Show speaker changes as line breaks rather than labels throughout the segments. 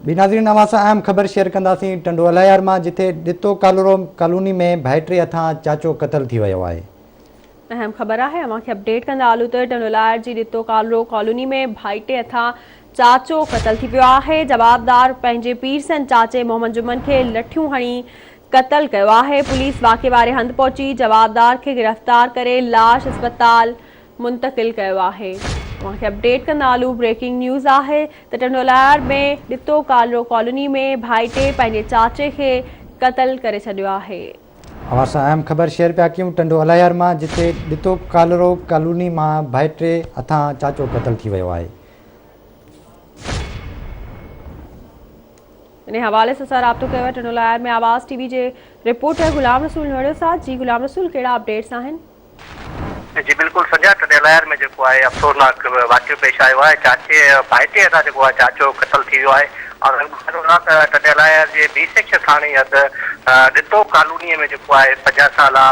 ٻي ناظرين اوهان سان اهم خبر شيئر ڪنداسين ٽنڊو الهيار مان جتي ڏتو ڪالرو ڪالوني ۾ ڀائٽي هٿان چاچو قتل ٿي ويو آهي.
اهم خبر آهي اوهان کي اپڊيٽ ڪندا هلون ته ٽنڊو الهيار جي ڏتو ڪالرو ڪالوني ۾ ڀائٽي هٿان چاچو قتل ٿي ويو آهي جوابدار پنهنجي پيرسن چاچي محمد جمن کي لٺيون هڻي قتل ڪيو آهي پوليس واقعي واري هنڌ پهچي جوابدار کي گرفتار ڪري لاش اسپتال منتقل ڪيو آهي. اوهان کي اپڊيٽ ڪندا هلون بريڪنگ نيوز آهي ته ٽنڊوالهيار ۾ ڏتو ڪالرو ڪالوني ۾ ڀائٽي پنهنجي چاچي کي قتل ڪري ڇڏيو آهي.
اوهان سان اهم خبر شيئر پيا ڪيون ٽنڊو الهيار مان جتي ڏتو ڪالرو ڪالوني مان ڀائٽي هٿان چاچو قتل ٿي ويو آهي.
انهي حوالي سان سان رابطو ڪيو آهي ٽنڊو الهيار ۾ آواز ٽي وي جي رپورٽر غلام رسول نوڙيو سان جي غلام رسول ڪهڙا اپڊيٽس آهن.
جي بلڪل سنجا ٽنڊي الهيار ۾ جيڪو آهي افسوسناڪ واقعو پيش آيو آهي چاچي ڀائٽي هٿان جيڪو آهي چاچو قتل ٿي ويو آهي اوهان کي ٻڌايو وڃان ته ٽنڊي الهيار جي بي سيڪشن ٿاڻي حد ڏتو ڪالوني ۾ جيڪو آهي 50 سالا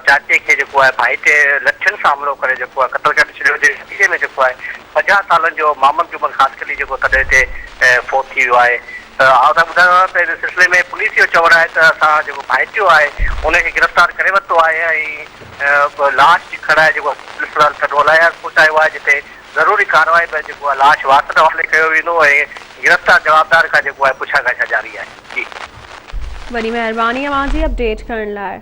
چاچي کي جيڪو آهي ڀائٽي لٺين سان حملو ڪري جيڪو آهي قتل ڪري ڇڏيو جنهن نتيجي ۾ جيڪو آهي 50 سالن جو محمد جمن خاصخيلي جيڪو تڏي تي فوت ٿي ويو آهي ته آئون توهان کي ٻڌايان ٿو ته ان سلسلي ۾ پوليس جو چوڻ آهي ته اسان جيڪو ڀائٽيو آهي ان کي گرفتار ڪري ورتو آهي ۽ لاش کڻائي جيڪو آهي اسپتال ٽنڊو الهيار پهچايو آهي جتي ضروري ڪارروائي بعد جيڪو آهي لاش وارثن حوالي ڪيو ويندو ۽ گرفتار جوابدار کان جيڪو آهي پڇا ڳاڇا جاري آهي جي.
وڏي مهرباني اوهان جي اپڊيٽ ڪرڻ لاء.